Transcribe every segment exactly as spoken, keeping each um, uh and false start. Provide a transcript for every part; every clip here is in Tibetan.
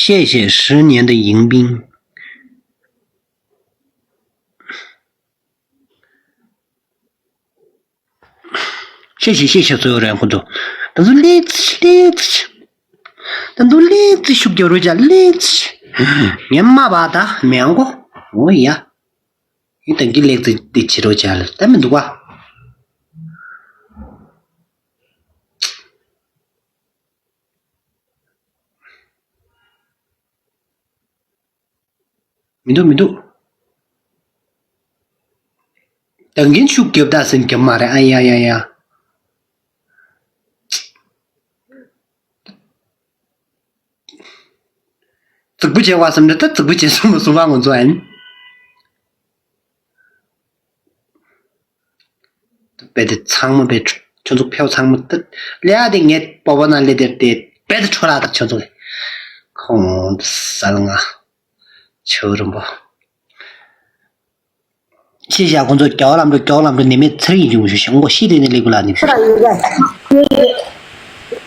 谢谢十年的迎宾。谢谢谢谢所有人互动。ད་ཚོ་ལེགས་ལེགས། ད་ཚོ་ལེགས་ཤུགས་རྒྱབ་རོགས་བྱ་ལེགས། ངས་མ་བ་ད་མེད་ཨང་གོ། འོ་ཡ། ཡིན་ད་གི་ལེགས་ཏེ་དེ་བྱེད་རོགས་བྱ་ལ་ད་མི་འདུག་བ། མི་འདུག་མི་འདུག་ད་གིན་ཤུགས་རྒྱབ་ད་ཟིན་རྒྱབ་མ་རེད། ཨ་ཡ་ཡ་ཡ། རྫིག་པོ་བྱས་པ་བསམ་ནས་ད་རྫིག་པོ་བྱས་སོང་མ་སོང་བ་ང་ཚོ་ཨན། དཔེ་དེ་ཚང་མ་དཔེ་ཁྱོད་ཚོ་ཕེའུ་ཚང་མ་ད་ལས་ཨ་དེ་ངས་སྤོབས་པ་ན་ལས་དེར་དེ་དཔེ་དེ་འཕྲོ་ལ་ད་ཁྱོད་ཚོ་ཁོང་ཟལ་ང་ཆུ་རུམ་པོ། ཤེས་བྱ་ཁོང་ཚོ་རྒྱ་བ་ལམ་འགྲོ་རྒྱ་བ་ལམ་འགྲོ་ནི་མེད་ཚེ་རིང་ཡིན་ཅུང་ཞུ་ཞང་གོ་ཤི་དེ་ནི་ལེགས་པོ་ལ་ནི་ཞུ།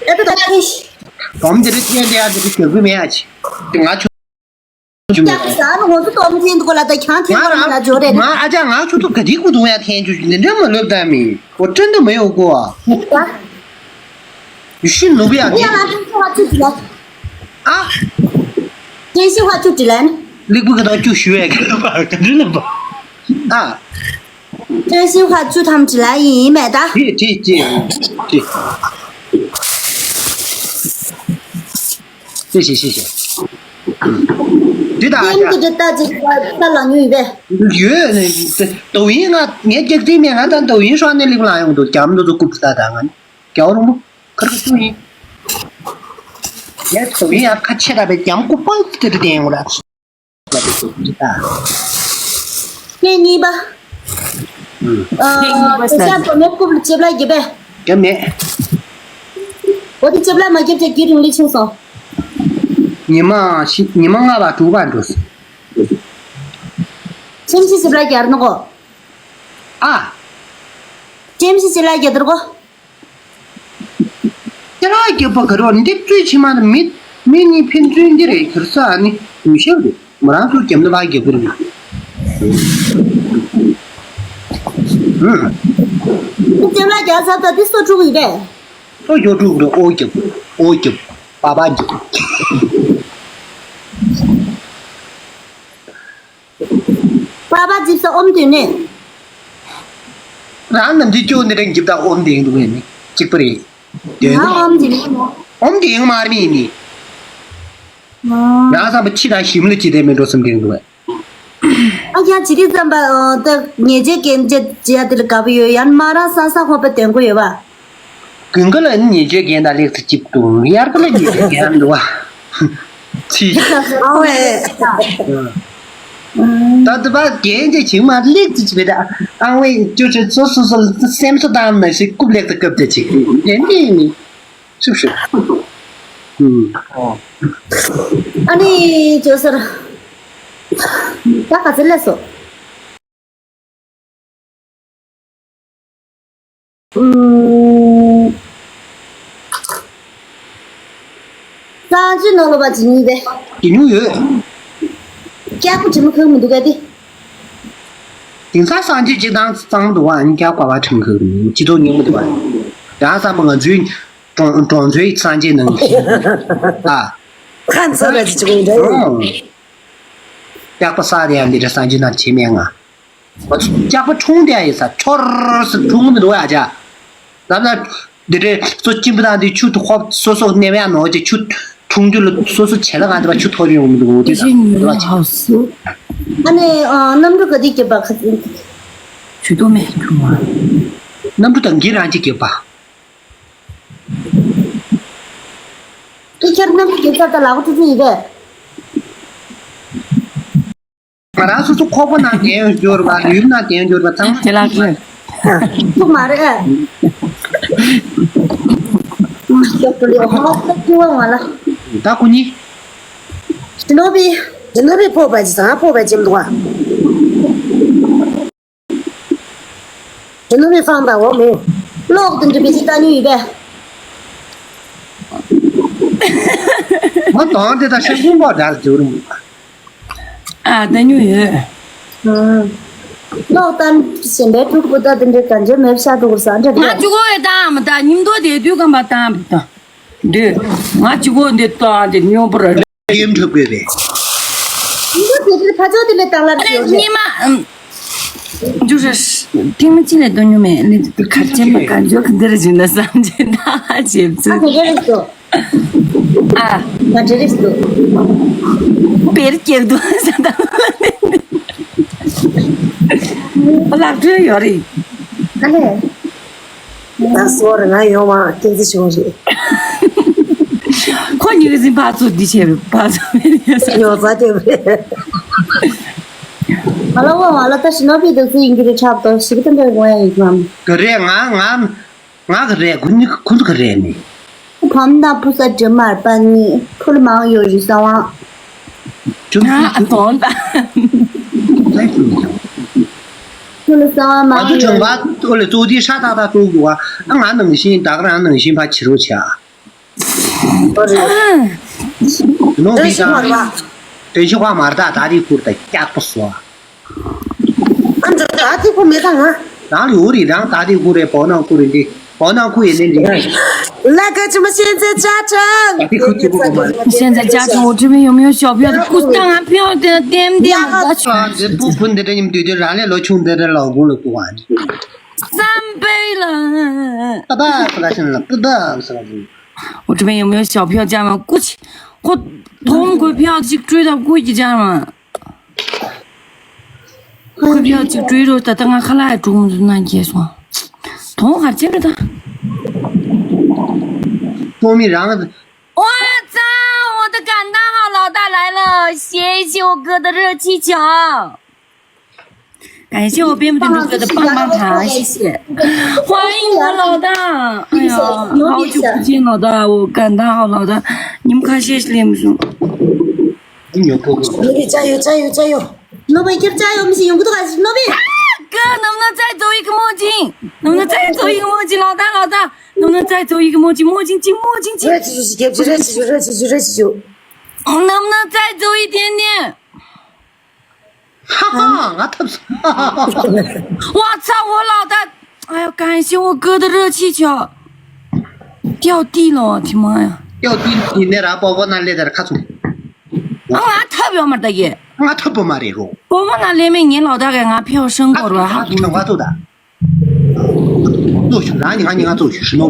ཨེ་ད་ད་ཁྱེད་ཤི། སྟོམ་དེ་རིགས་ཐེན་དེ་ཡ་དེ་རིགས་ཞེ་དགུ་མེད་ཡ་ཆི། དེ་ང་ཆུ་ཆུ་མེད། ཡ་ཟ་ནི་ང་ཚོ་སྟོམ་ཐེན་དུ་གོ་ལ་ད་ཁྱང་ཐེན་ང་གོ་ལ་ར་ཇོ་རེ་ང་ཨ་ཅག་ང་ཆུ་ཐུབ་ག་དི་ཀུ་དུང་ཡ་ཐེན་ཆུ་ཞུ་ནི་འདྲེ་མ་ལོབ་ད་མི་གོ་ཀྲན་དུ་མ་ཡོད་གོ་ཨ། ཡུ་ཤི་ནུབ་ཡ་ཡ་དེ། ང་ཐེན་ཆུ་ཧ་ཆུ་ཞུ་ལ། ཨ། ཀྲན་ཤིང་ཧྭ་ཅུ་ཀྲི་ལན། ལིག་པུ་ག་དང་ཅུ་ཞུ་ཡས་ག་ལ་པ་ག་འདྲི་ལ་པ། ཨ། ཀྲན་ཤིང་ཧྭ་ཅུ་ཐམ་ཀྲི་ལན་ཡིན་མེད་ད། ཅི་ཅི་ཅི་ཅི། ཤེས་ཤེས་ཤེས་ཤེས། འདི་དང་ཨ་ཅག་ཀྲན་གྱི་འདི་ལྟ་ཅིག་ས་ལ་ཉུལ་ཡིན་པས། ཡོད་ནི། དོ་ཡིན་ང་ངས་རྒྱག་རྩིས་མེད། ང་དང་དོ་ཡིན་ཤོག་ནས་ལིག་ལ་ཡོང་འདུག་རྒྱ་མི་འདུག་ཚོ་རྐུབ་ད་ད་ང་ནི། རྒྱལ་བ་རིན་པོ་ཁར་ཁ་ཆུ་ཡིན། ངས་དོ་ཡིན་ཡང་ཁ་ཆེ་དྲགས་པའི་རྒྱམ་ཀུ་པོལ་དེ་དུ་བསྟན་དགོས་ར། ཐེངས་གཉིས་པ། ཨ། ཐེངས་གཉིས་པ་དེ་ཤ་བོ་མའི་རྐུབ་ལ་ལྕེབ་ལ་རྒྱབ་པས། རྒྱབ་མེད། འོ་དེ་ལྕེབ་ལ་མ་རྒྱབ་ཅེས་རྒྱུན་རིང་ལི་ཆུང་སོང་། ཉི་མ་ཤི་ཉི་མ་ལྔ་བ་དྲུག་པ་འགྲོ་སོང་། ཁྱིམ་གཞིས་ལྕེབ་ལ་རྒྱབ་ནོ་གོ། ཨ། ཁྱིམ་གཞིས་ལྕེབ་ལ་རྒྱབ་དུར་གོ། ཁྱེད་རང་རྒྱབ་པ་ག་རེ་བ་འདི་བཙུན་ཆེ་མ་ནི་མི་མི་གཉིས་ཕན་ཚུན་འདི་རེད་གར་ས་ཨ་ནི་མི་ཤེས་རེད། མོ་རང་ཚོ་རྒྱབ་ན་ཕར་རྒྱབ་ཀྱི་རེད། ཨུ། ཁྱེད་རང་རྒྱབ་ས་ད་འདི་སོ་དྲུག་ཡིན་པས། སོ་ཡོ་དྲུག་རེད། ཨོ་རྒྱབ་ཨོ་རྒྱབ་པ་པ་རྒྱབ། པ་པ་འཇིབ་ས་ཨོམ་དོན་ནས། རང་ནམ་རྒྱུན་སྐྱོ་འདི་འདྲ་འཇིབ་དང་ཨོམ་དེ་ཡིན་འདུག་ནི་གཅིག་པ་རེད། དོན་ང་ཨོམ་འཇིབ་ཡིན་མོ། ཨོམ་དེ་ཡང་མར་མི་ཡིན་ནི། ང་རང་བསམ་པ་ཕྱི་དང་ཞིམ་ལ་ཅི་བསྡད་མི་འགྲོ་བསམ་གྱི་འདུག་ཨ་ཀྱང་ཇི་ལྟར་བསམ་པ་ད་ཉེས་ཆད་གན་ཅེ་ཇི་ཡ་དེ་ལ་དགའ་པོ་ཡོད་ཡང་མ་རང་ས་ས་ཧོ་པ་དོན་གོ་ཡོད་པ། དགུན་ཁ་ལ་ཉེས་ཆད་འགན་དང་ལེགས་སུ་གཅིག་ཏུ་དབྱར་ཁ་ལ་ཉེས་ཆད་འགན་འདུག་བ། ཚིག་ཨ་ཝེ། ད་དུ་བ་འགན་ཅེ་བྱིང་མ་ལེགས་སུ་བྱེད་ད་ཨ་ཝེ་ཅོ་ཅོ་ཚོ་སོ་སོ་ལ་སེམས་གསོ་བཏང་མ་ཤེས་རྐུབ་ལེགས་སུ་བཀབ་ཏེ་བྱེད་འགན་འདི་ནི་ཤུབ་ཤུབ། ཨུམ། ཨ་ནི་ཅོ་སར་ད་ག་ཚོད་ལས་སོ། ཨུམ། གཙང་ཆུ་ནང་ལོ་བ་ཇི་ཉིད་པས། ཇི་ཉུང་ཡོད། སྐྱག་པ་དྲི་མ་ཁང་མི་འདུག་ག་དེ། དེང་སང་སང་ཆུ་གཅིག་དང་གཙང་འདུག་ཨ་ནི་སྐྱག་པ་བ་ཁྲིམས་ཁང་རེད། སྤྱི་ཚོགས་རྙིང་པ་འདུག་ཨ། ཡང་བསམ་པ་ང་ཚོའི་གྲོང་གྲོང་ཚོའི་སང་ཆུ་ནང་བཞིན་ཨ། ཁ་མཚར་བ་ཅིག་ཅིག་ཡིན་འདྲ་ཡིན། སྐྱག་པ་ས་དེ་ཡང་འདི་འདྲ་སང་ཆུ་ནང་བྱེད་མེད་ང་། སྐྱག་པ་འཁྲུངས་དེ་ཡིན་ས་ཆོར་སི་འཁྲུངས་མི་འདུག་ཡ་ཅག་ལབ་ན། འདི་འདྲའི་སོ་གཅིན་པ་དང་འདི་ཆུ་ཐོག་སོ་སོ་གནས་པ་ཡང་ནོར་གྱི་ཆུ་འཁྲུངས་རྒྱུ་ལ་སོ་སོ་བྱེད་ལ་གང་འདི་བ་ཆུ་ཐོར་ཡོང་མི་འདུག་འོ་དེ་ད་ཧ་སུ། ཨ་ནི་གནམ་གྲུ་ག་དུས་སྐྱེས་པ་ཁ་ཚིག་ཆུ་ཏོ་མེད་ཁྱུང་བ། གནམ་གྲུ་དང་གི་རང་གཅིག་སྐྱེས་པ། ཨི་ཁྱེར་གནམ་གྲུ་སྐྱེས་ཚར་ད་ལག་པ་ཐུ་ཐུ་ཡིན་པས། ང་རང་སོ་སོ་ཁོག་པ་ནང་བསྟན་ཡོད་འབྱོར་བ་ལུས་ནང་བསྟན་འབྱོར་བ་ཚང་མ་ལྗད་ལགས་ཀྱིས། ཐུག་མ་རེད། ཤོག་ཏུ་ལེའོ་ཧོ་ཏུ་ཐུག་བ་ང་ལ། ད་ཁོ་གཉིས། ཞི་ནོ་བི། ཞི་ནོ་བི་ཕོག་པ་ཅི་ཚང་ཕོག་པ་ཅིམ་འདུག་བ། ཞི་ནོ་བི་ཕང་པ་འོ་མེ། ལོག་ཏུ་འདྲི་བི་ཅི་ལྟ་ནུས་ཡོད་པས། ང་དང་དེ་དང་ཤ་ཁུང་པ་འདྲ་ལ་འཇུར་མོ། ཨ་ད་ཉུ་ཡོད། ཨ། ལོག་ཏམ་ཞེན་པའི་ཕྲུ་གུ་ད་དེ་འདྲའི་གང་བྱོས་མེད་ཤ་ཕྲུ་གུ་ས་འདྲ་ང་འདྲ་ཅུ་གོ་ཡོད་དམ་ད་ཉིམ་དོ་དེ་དུས་གམ་པ་དམ་ད་འདོད་ང་ཅུ་གོ་འདི་ད་འདི་ཉོ་པར་ཡེམ་ཁྲབ་དགོས་པས། ཉིམ་དོ་དེ་དེ་ཕ་ཚོ་དེ་ལས་དང་ལ་རེད་ཉི་མ་ཨམ་འཇུ་ར་ཐེངས་མ་གཅིག་ལས་དོ་ཉོ་མེད་ལས་དུ་གར་ཆེན་པ་གང་བྱོས་གི་འདིར་བྱུང་ན་བསམ་བྱེད་ད་ཞེབ་ཚུལ་ཨ་དེ་རེད་དོ། ཨ། ང་འདྲེ་རེད་འདུག་དཔེར་སྐྱེལ་འདུག་ཟེར་ད། ལག་འཁྲུལ་ཡོད་རེད། ཨ་ལས། ད་སོ་རེད་ང་ཡོང་མ་ཏིང་ཙི་བྱུང་རེད། ཁོ་གཉིས་ཀྱི་འཛིན་ཕར་ཚུར་འདི་བྱས་པའི་ཕར་ཚུར་མེད་ཡོད་ས་ཡོད་ས་དེ་རེད། ང་ལ་དབང་བ་ལ་ད་ཞི་ནོ་བི་དུ་སུ་ཡིན་གྱི་རེད་ཁྲབ་ཏོ་ཞིག་ཏུ་འདྲ་དགོངས་ཡ་ཡིན་ཁམ། ག་རེ་ང་ང་། ང་གི་རེད། ཁོ་གཉིས་ཁོ་ཚོ་གི་རེད་ནི། བམ་དང་བུ་ས་འདྲེ་མར་པ་གཉིས་ཕུ་ལ་མང་ཡོད་རི་ས་དབང་། ཁྱོད་ང་ཨ་དོང་ད། ཁྱོད་ལ་ས་དབང་མང་ཡོད། ང་ཚོ་དྲན་པ་ཨོ་ལེ་གཙོ་དེ་ཧྲ་ཏག་ཏག་གཏོང་དགོས་ཨ། ང་ནང་བཞིན་བདག་རང་ནང་བཞིན་ཕ་བྱེད་རོགས་བྱ། ནོ་བི་དང་། དོན་ཤོག་པ་མར་ད་ད་རེས་ཁུར་ད་སྐྱག་པ་བཟོ། ཨ་འདྲ་ཨ་ཐིག་པོ་མེད་ད་ང་། རང་ལ་འུ་རི་རང་ད་ཐིག་ཁུ་རེ་བོ་ནང་ཁུ་རེ་འདི་བོ་ནང་ཁུ་ཡེ་ནི་འདི། ལ་ཀ་ཅི་མ་ཤེས་ཚེ་ཅ་ཅང་། ད་ཐིག་ཁུ་ཐིག་པོ་གོ་མ་རེད། 现在家中我这边有没有小朋友的故事？当然不要点点点了。 ཨ་འདི་པུ་ཕུ་འདི་འདྲ་ཉིམ་དུས་དུས་རང་ལས་ལོ་ཆུང་འདི་འདྲ་ལོ་དགུང་ལ་ཁུ་བ། 三杯了。 爸爸是吧？现在爸爸是吧？ 我这边有没有小朋友家吗？过去，我同过票去追到过去家吗？过票去追着，等等啊，看来还中午那结束。同还接着他。 ཀྲོང་མི་རང་ལ། 我操！我的感叹号老大来了，谢谢我哥的热气球。 感谢我并不顶住哥的棒棒糖，谢谢。欢迎我老大，哎呀，好久不见老大，我感叹号老大，你们看谢谢你们说。 ནོ་བི་加油加油加油། ནོ་བི་ཁྱེད་加油 མི་ཞིག་ཡོང་གི་འདུག་ག་ནོ་བི། 哥，能不能再走一个墨镜？能不能再走一个墨镜？老大，老大，能不能再走一个墨镜？墨镜镜，墨镜镜。 རེད་ཅི་ཅི་རེད་ཅི་རེད་ཅི་རེད་ཅི་རེད་ཅི། 能不能再走一点点？ ཧ་ཧ། ང་ཐབས། 我操，我老大，哎呀，感谢我哥的热气球。掉地了，我的妈呀！ 掉地ཡིན་ནས་ར་པོ་པོ་ན་ལེ་དར་ཁ་ཚུགས། ཨ་ང་ཐབས་ཡོད་མ་རེད་ད་ཡེ། ང་ཐབས་པོ་མ་རེད་རོ། པོ་པོ་ན་ལེ་མེད་ངའི་ལོ་ད་གས་ང་ཕེའོ་ཧྲང་གོ་རོ་ཧ་གོ། ཁྲང་བ་ཚོ་ད། ཚོ་ཞུ་རང་གི་ང་གཉིས་ང་ཚོ་ཞུ་ཞུ་ནོ།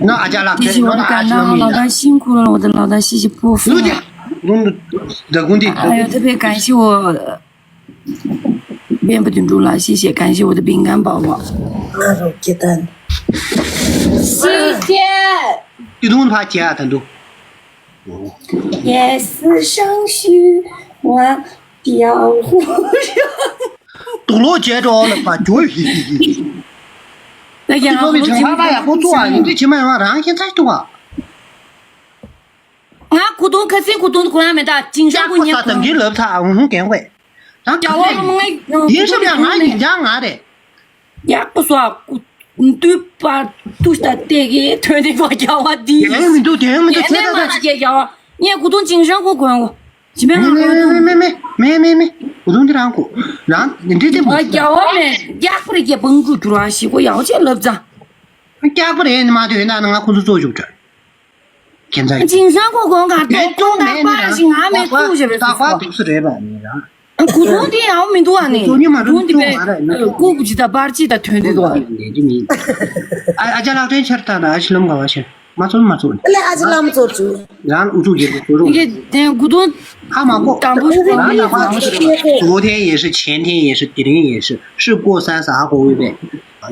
ན་ཨ་ཅག་ལགས་ཁྱེད་ནོ་ན་ཨ་ཅག་ལགས་མི་ཡིན་ད། 辛苦了，我的老大，谢谢不服。 ལུས་ཀྱི། ལུང་དུ། ད་དགུང་དེ། 哎呀，特别感谢我 面部顶住了，谢谢，感谢我的饼干宝宝。 ང་རོ་ཁྱེད་ད། 谢谢。 ཏི་དུང་ཕ་ཁྱེད་ཨ་ད་འདུག 也是上虚我表。 དུག་ལོག་བྱས་འགྲོ་ལ་ཕ་ཇོ་ཧི་ཧི་ཧི། ད་ཡང་ཏི་ལོ་བི་ཁྲང་ཕ་ཕ་ཡག་པོ་བཙུགས་ཨ། ཡིན་དུས་ཕྱི་མ་ཡོང་རང་ཁྱེད་ཚ་ཞིག་འདུག་ཨ། ང་གུ་དུང་ཁ་སིང་གུ་དུང་གུ་ཡང་མེད་ད། ཅིང་ཤང་གུ་ཉག་གུ་ད་དམ་གྱི་ལབ་ཚ་ཨ། ཧུང་གན་ཝེ། རང་ཡ་ཁ་ཝ་སིང་ལ་མ་ང་ཡིན་ཀྱང་ང་རེད། ཡག་པོ་སོ་ཨ། གུ་དུས་པར་དུས་ད་ལྟའི་གི་ཐོན་དེ་གོ་རྒྱ་བ་དེ། དེ་མི་འདུག་དེ་མི་འདུག་དེ་ནས་མ་ཅིག་གི་རྒྱ་བ། ངས་གུ་དུང་ཅིང་ཤང་གུ་གོན་གོ། ཅི་མེད་ང་གོན་དུ། མེ་མེ་མེ་མེ་མེ་མེ། གུ་དུང་དེ་རང་གོ། རང་འདི་འདྲི་དེ་མ་ང་རྒྱ་བ་མེད་རྒྱག་པར་རྒྱ་བང་གུ་གྱུར་བ་ཞིག་གོ་ཡག་ཅེ་ལབ་ཙང་། རྒྱག་པར་ཡེ་ནི་མ་དུས་ན་ང་ཁོ་ཚོ་ཚོ་བཅུག་དྲ། ཁྱེད་ཚང་། ཅིང་ཤང་ཁོ་གོང་ག་ཡོད་ཏོང་ཏོང་ད་མེད་ནི་པར་རང་ཞིག་ང་མེད་ཁོ་ཐུག་བྱེད་པའི་ད་སུ་ཁོ་སོ། དུག་སུ་རེད་པ་ནི་རང་། གུ་དུང་དེ་ཡང་མི་འདུག་ཨ་ནི། གུ་དུང་དེ་པའི་ལྐུགས་ཀྱི་ད་པར་ཅི་ད་ཐོན་དུས་འདུག་ཨ། ནས་ཅི་མིན། ཨ་ཨ་ཅག་ལག་ཕྲན་ཆར་ད་ན་ཨ་ཕྱི་ལམ་ག་བ་ཆེ། མ་ཚོར་མ་ཚོར་ནི། ཨ་ལས་ཨ་ཅག་ལམ་ཚོར་ཚུལ། རང་ཨུ་ཚུགས་རྒྱལ་པོ་ཚོ་རུ། ཡི་གེ་དེ་གུ་དུང་། ཧ་མ་གོ། དང་པོ་ཞིག་རང་ལ་མ་ཚོར་རེད་པ། 昨天也是，前天也是，དེ་རིང་也是，是过三十ཧ་གོ་འོས་པས།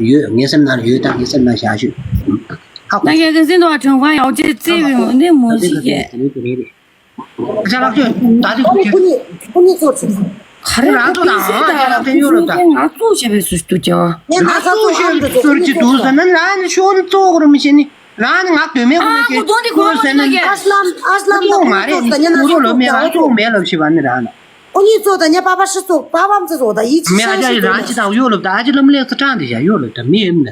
ཡོད་ངའི་སེམས་ནང་ཡོད་ད་ངའི་སེམས་ནང་བཞག་ཤོད། ཧ་གོ། ད་ངས་གི་སེམས་དུ་བ་དྲང་པ་ཡག་ཅེ་རྩེ་བའི་འོ་ནི་མོ་ཞིག་གི། ཅ་ལག་ཅོ་ད་དེ་ཁུ་ཁྱེར། ཁུ་ནི་ཁུ་ནི་ཚོ་ཚོ། ག་རེ་ང་ཚོ་དང་ཨ་ཅ་ལག་ཕན་ཡོད་རབ་ད། ང་ཚོ་བྱས་པའི་སུ་ཞིག་ཏུ་ཀྱ་བ། ང་ཚོ་བྱས་པའི་སུ་ཞིག་ཏུ་འདུག་ཟེར་ན་ལ་ནི་ཤོར་ནི་གཙོ་བོ་རུ་མི་ཤེས་ནི་རང་ནི་ང་དོན་མེད་ཁུ་ནི་ཀྱེ་ཁུ་རུ་ཟེར་ན་ནི་ཨ་སླམ་ཨ་སླམ་གཙོ་བོ་མ་རེད་ནི་ཁུ་རུ་ལོ་མེད་རང་གཙོ་བོ་མེད་ལབ་ཤེས་པ་ནི་རང་ལ། ཁུ་ནི་གཙོ་ད་ཉ་པ་པ་ཧྲི་གཙོ་པ་པ་མ་ཚོ་ད་ཡིད་ཆེས་མེད་ཨ་ཅག་ཡི་རང་ཅི་དང་གཡོ་ལབ་ད་ཨ་ཅག་ལམ་ལེགས་ཚ་དྲང་དེ་བྱ་གཡོ་ལབ་ད་མི་ཡིན་ནི།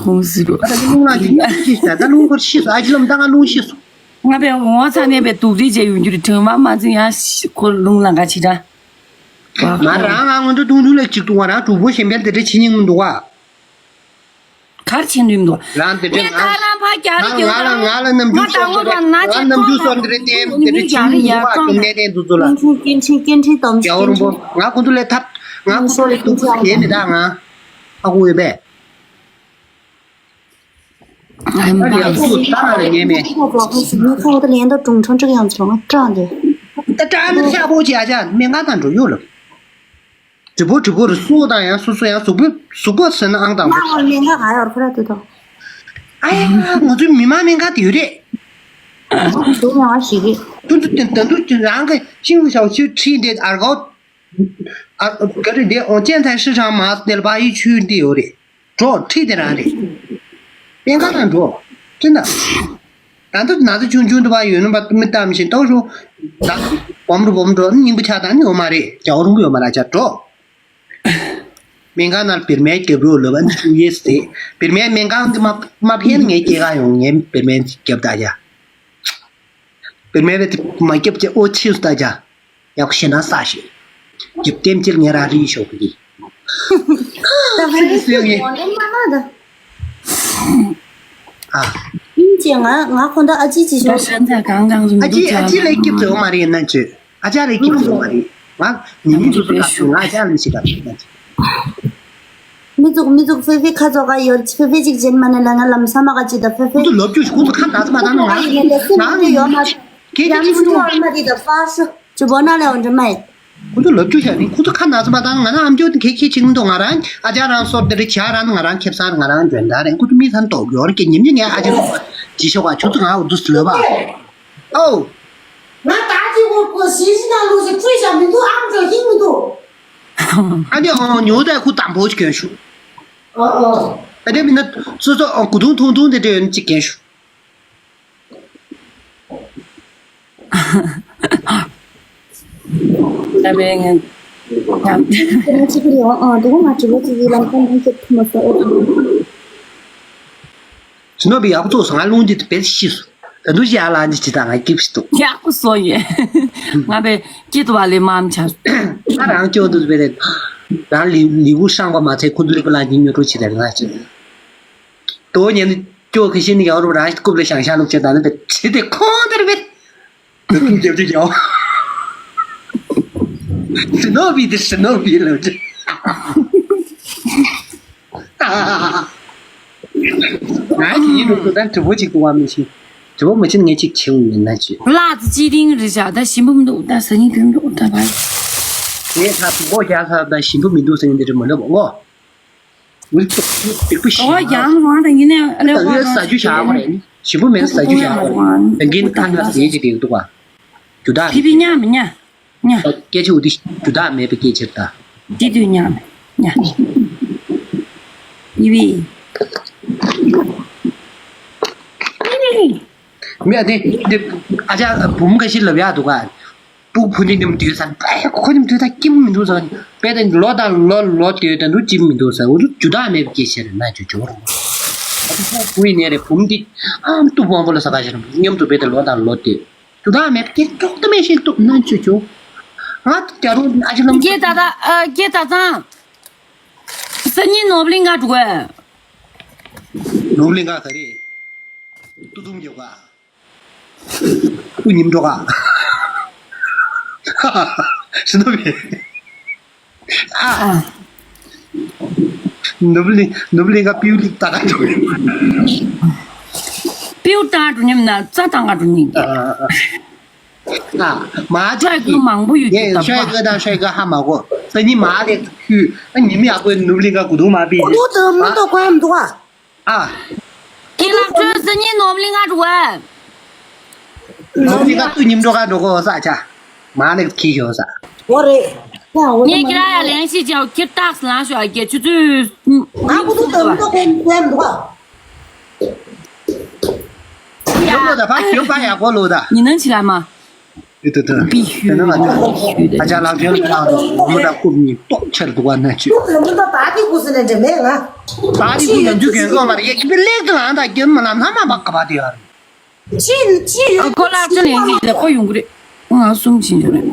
ཁུངས་སུ་རུ། ད་ལུང་ལ་ཅི་ཉིད་ཅི་ཞིག་ད་ལུང་ཁོར་ཤི་སོ། ཨ་ཅི་ལམ་ད་ང་ལུང་ཤི་སོ། ང་པའི་འོང་ཚ་ནས་པའི་དུག་རིགས་བྱས་ཡོང་རྒྱུ་རེད། དྲན་མ་མ་འཛིན་ཡང་ཁོ་ལུང་ལ་འགའ་ཅི་འདྲ། ང་རང་ང་ངོ་འདྲ་དུང་དུ་ལ་ཅིག་ཏུ་ང་རང་གྲུ་བོ་གཞན་པའི་དེ་འདྲ་ཕྱི་ཉིན་མི་འདུག་བ། གར་ཕྱིན་རིམ་དུ། རང་དེ་འདྲ་ངས་ད་རང་ཕ་རྒྱ་རི་ང་རྒྱུག་ང་ལ་ང་ལ་རྣམ་འགྱུར་ང་ད་ངོ་རང་ན་ང་ཅིག་རྣམ་འགྱུར་ཐོག་སོགས་དེ་འདྲ་བསྟན་དེ་འདྲ་ཕྱི་ཉིན་མི་འདུག་བ། ཀྲུང་ནས་བསྟན་དུ་ཚོ་ལ། སྐྱེ་འཕྲིན་སྐྱེ་འཕྲིན་སྐྱེ་འཕྲིན་དམ་རྒྱལ་བ་རིན་པོ་ང་ཁོ་ཚོ་ལས་ཐབས་ང་ཁོ་ཚོ་ལས་ཐུག་ཚུགས་དེ་མི་ད་ང་ཨ་ཁུ་ཡོད་པས། ཨ་ཡ་སུ་ད་ང་ལ་ཉན་མེད། ད་ཀྲང་དེ། ད་ཀྲང་ནི་ཤ་པོ་ཅི་ཨ་ཅག་མེ་ང་དང་འགྲོ་ཡོད་ལ། དྲི་བོ་དྲི་བོ་རེ་སུ་དང་ཡང་སོ་སོ་ཡང་གཟུགས་པོ་གཟུགས་པོ་ཟེར་ན་ཨང་དང་པོ། མ་འོ་ནན་ག་ག་ཡོར་ཁོ་ར་ཏུ་ཏོ། ཨ་ཡ་ང་ཚོའི་མི་མང་ནན་ག་དེ་ཡོད་རེད། དུ་མ་ཞིག་གི། ཏུ་ཏུ་ཏུ་ཏུ་ཏུ་རང་གི་ཤིང་ལུ་ཞའོ་ཆུ་ཁྲིད་དེ་ཨར་གོ། ཨ་ག་རེ་དེ་འོ་ཅན་ཐའི་市场 མ་སྟེར་བ་ཡི་ཆུ་འདི་ཡོད་རེད། འགྲོ་ཁྲིད་དེ་རང་རེད། སྨན་ཁང་ནང་འགྲོ། ཁྲིད་ན། ད་ལྟ་ན་ཚ་ཆུང་ཆུང་དུ་བ་ཡོད་ན་པ་མི་ལྟ་མི་ཤེས་ཏོག་ཤོ། ད་སྦོམ་རུ་སྦོམ་འགྲོ་སྙིང་པོ་ཆགས་དང་ནི་འོ་མ་རེད་རྒྱ་བོ་རུང་གི་ཡོད་མ་ར་ཆ་འགྲོ། སྨན་ཁང་ནང་བེར་མའི་རྒྱབ་རོགས་ལབ་ཨ་ནི་ཆུ་ཡེ་སི་དེ་བེར་མའི་སྨན་ཁང་དུ་མ་མ་ཕན་ངའི་སྐྱེ་ག་ཡོང་ངའི་བེར་མའི་རྒྱབ་ད་ཡ། བེར་མའི་བེ་དེ་མ་རྒྱབ་ཀྱི་ཨོ་ཆེ་སུ་ད་ཡ། ཡག་ཤེ་ན་ས་ཤེ། རྒྱབ་རྟེན་ཅིལ་ངེ་ར་རི་ཤོག་གི། ད་བེར་མའི་སུ་ཡོང་ངེ། ད་ཨ། ཡིན་ཅེ་ང་ང་ཁོང་ད་ཨ་ཅི་ཅི་ཤོག་ད་ཤན་ཚ་གང་གང་སུ་མི་ཨ་ཅི་འདུག་ཨ་ཅི་ལས་སྐྱིད་ཚོད་མ་རེད་ན་ཅི། ཨ་ཅག་ལས་སྐྱིད་ཚོད་མ་རེད། ང་ཉི་མ་སོ་སོ་ལ་ང་ཨ་ཅག་ལས་ཤི་ད་ན་ཅི། མི་ཚུགས་མི་ཚུགས་ཧྥེ་ཧྥེ་ཁ་ཚོ་ག་ཡོད་ཧྥེ་ཧྥེ་ཅིག་རྗེན་མ་ནས་ལ་ང་ལམ་ས་མ་ག་ཅི་ད་ཧྥེ་ཧྥེ། ཁོ་ཚོ་ལོབ་རྒྱུ་ཁོ་ཚོ་ཁ་ན་ཚ་མ་ད་ན་ང་ང་ཡིན་ནས་ལས་སེམས་མི་ཡོད་མ། ཁྱེད་ཀྱི་ཁྱིམ་ཚང་ཨ་མ་དེ་ད་ཧྥ་ཤི་ཅི་བོ་ན་ལས་འོང་འདྲ་མ་ཡིན། ཁོ་ཚོ་ལབ་རྒྱུ་བྱ་ནི་ཁོ་ཚོ་ཁ་ན་ཚ་མ་བཏང་ང་ན་ཨམ་ཅོག་དེ་གེ་གེ་བྱེད་མི་འདུག་ང་རང་ཨ་ཅག་རང་སོར་དེ་རེད་བྱ་རང་ང་རང་ཁེབས་སང་ང་རང་འཇོན་ཐང་རེད། ཁོ་ཚོ་མི་ཚན་ཏོག་ཡོར་གེ་ཉིམ་ཉི་ངའི་ཨ་ཅག་ཅི་ཤོག་ག་ཁྱོད་ཚོ་ང་འུ་དུ་སི་ལབ་པ། ཨོ། ང་ད་ཅི་གོ་གོ་ཞིག་ཞིག་ན་ལུ་ཞིག་ཁྲུས་བྱ་མི་འདུག་ཨམ་ཅོག་ཡིན་མི་འདུག་ཨ་ནི་ཨོ་ཉོ་ད་ཁུ་དམ་པོ་ཞིག་གྱོན་ཤོག་ཨོ་ཨོ། ཨ་ནི་མི་ན་སོ་སོ་ཨོ་གུ་དུང་ཐུང་ཐུང་དེ་འདྲ་ཡོད་ན་ཅིག་གྱོན་ཤོག་ད་བས་ངན། ང་གཅིག་པུ་ཡོང་ཨང་དེ་ང་དྲི་བ་གཅིག་ཡིན་ལམ་ཁ་ནང་གི་ཐུ་མ་ས་ཨེ་ཐུ། ཞི་ནོ་བི་ཡག་པོ་ཚོགས་སོང་ང་རླུང་འདི་དཔེ་ཤི་སོང་། ད་འདུ་ཞི་ཡ་ལ་འདི་ཅི་ད་ང་སྐྱིད་པོ་ཞིག་འདུག་ཡག་པོ་སོང་ཡེ། ང་བས་སྐྱིད་དུ་བ་ལས་མམ་ཆ། ང་རང་སྐྱོ་འདུག་བས་རེད། རང་ལི་ལི་བུ་སྲང་པ་མ་ཚད་ཁུ་འདུ་ལི་པ་ལ་འདི་ཉོ་འགྲོ་ཆི་རེད་ང་ཆི། དོ་ཉན་ནི་སྐྱོ་ཁ་ཤས་ནི་ཡང་རུ་རང་རྐུབ་ལ་ཤང་ཤང་ལུག་ཅེ་ད་ནི་བེ་ཆི་དེ་ཁོང་དེར་བེ། ལུག་རྒྱབ་ཅིག་ཡང་། ཞི་ནོ་བི་དེ་ཞི་ནོ་བི་ལབ་ཅེ། ང་ཞི་ཡི་ལུག་ཏུ་ད་དྲི་བོ་ཅིག་ཏུ་བ་མི་ཤེས། དྲི་བོ་མི་ཤེས་ངས་ཅིག་བྱེའུ་ཡིན་ན་ཅི། ལག་ཏུ་ཅི་རིང་རི་བྱ་ད་ཞིམ་པོ་མི་འདུག་ད་ཟ་ཉིན་དུ་འདུག་ད་བ། ངས་ད་བུ་གོ་རྒྱག་ས་ད་ཞིམ་པོ་མི་འདུག་ཟ་ཉིན་དེ་རི་མ་ལབ་ཨོ། འོ་ཡང་རང་ད་ཡིན་ནའི་ཨ་ལེ་ད་ཡོད་ས་རྒྱུ་བཞག་པ་རེད། ཞིམ་པོ་མེད་ས་རྒྱུ་བཞག་པ་རེད། ད་གིན་ཁ་ན་ཟས་ཅིག་དེ་འདུག་ག་རྒྱུ་དག་ཕི་ཕི་ཉག་མི་ཉག་ཉག་སྐད་ཆ་འུ་དི་རྒྱུ་དག་མེད་པའི་སྐད་ཆ་རེད་ད། དེ་དུས་ཉག་མི་ཉག་ཡི་བི། མི་ཨ་དེ་དེ་ཨ་ཅག་བུ་མོ་ཁ་ཤས་ལབ་ཡག་འདུག་ག་སྤུ་གུ་ཕུ་ནུ་མཉམ་དུས་ས་ཨེ་ཁོ་མཉམ་དུས་ད་སྐྱིད་པོ་མི་འདུག་ཟེར། དཔེ་དེ་ལོ་དང་ལོ་ལོ་དེ་ད་འདུག་སྐྱིད་པོ་མི་འདུག་ཟེར། འུ་ཚོ་རྒྱུ་དག་མེད་པའི་སྐད་ཆ་རེད་ན་ཅོ་ཅོ་རུ། ཨ་ཁོ་བུ་ཡིན་ནའི་རེད་བུ་མོ་འདི་ཨམ་ཏུ་བོང་བོ་ལ་ས་ཁ་ཤར་མཉམ་དུ་དཔེ་དེ་ལོ་དང་ལོ་དེ་རྒྱུ་དག་མེད་པའི་སྐད་ཏོག་ཏུ་མེད་ཞིག་འདུག་ན་ཅོ་ཅོ། ང་རྒྱ་རུ་ཨ་ཅི་ལམ་སྐད་ད་ད་ཨ་སྐད་ད་ཙང་། སང་ཉིན་ནོར་བུ་གླིང་ག་འགྲོ་གི། ནོར་བུ་གླིང་ག་ག་རེ། ཏུ་ཏུམ་རྒྱབ་ག་ཏུ་ཉིམ་འགྲོ་ག་ཤི་ནོ་བི། ཨ། ནོར་བུ་གླིང་ནོར་བུ་གླིང་ག་པིའུ་ལིག་ཏ་ག་འགྲོ་གི། པིའུ་ཏ་འགྲོ་ཉིམ་ན་རྩ་ཏང་ག་འགྲོ་ཉིམ་གི། ཨ། མ་ཅག་ཤོད་གི་མང་པོ་ཡོད་ཀྱི་ད་ཤོད་གི་དང་ཤོད་གི་ཧ་མ་གོ་ས་ཉི་མ་ལེ་ཁུ་ཨ་ཉི་མི་ཡག་པོ་ནུབ་ལིང་ག་གུ་དུང་མ་པི་ཨ་ཏུ་ཏུ་མི་ཏོ་ཀོ་ཡམ་དུ་ཨ། ཨ། ཁྱེད་ལག་ཁྲོད་ས་ཉི་ནོབ་ལིང་ག་འགྲོ་ག་ནུབ་ལིང་ག་ཏུ་ཉིམ་འགྲོ་ག་འགྲོ་གོ་ས་ཆ་མ་ལེ་ཁི་ཤོ་ས། འོ་རེད། ངས་ཁྱེད་རང་ཡ་ལན་ཞིག་བྱའོ་ཁྱེད་རྟགས་ལང་ཤོག་ཨ་རྒྱལ་ཆུ་ཚོད། ང་གུ་དུང་ཏུ་མི་ཏོ་ཀོ་ཡམ་དུ་ཨ། ཡོད་ལོ་ད་ཕ་ཡོད་ཕ་ཡག་པོ་ལོ་ད། ཉི་ནང་ཕྱི་ལ་མ། ཡོད་ད་ད། པི་ཤུ། དེ་ནང་ང་ཚོ་ཨ་ཅག་ལག་ཁྱེར་ལ་ལ་མོ་ད་རྐུབ་གཉིས་ཏོག་ཆེར་འདུག་བ་ན་ཆུ། རྐུབ་ལ་མོ་ད་ད་དེ་གུ་སི་ནས་འདྲ་མེད་ང་། ད་དེ་གུ་ཡང་རྒྱུ་གན་གང་མ་རེད་ཡ་ཁྱི་པའི་ལེགས་དུ་ལང་ད་རྒྱུ་མ་ལ་ན་མ་བག་ག་བ་དེ་ཡ། ཅི་ཅི་ཡོད་ཁོ་ལག་ཅི་ལེན་གི་ལེགས་པོ་ཡོང་གི་རེད། ང་གསུམ་ཕྱིན་ཆོག་རེད།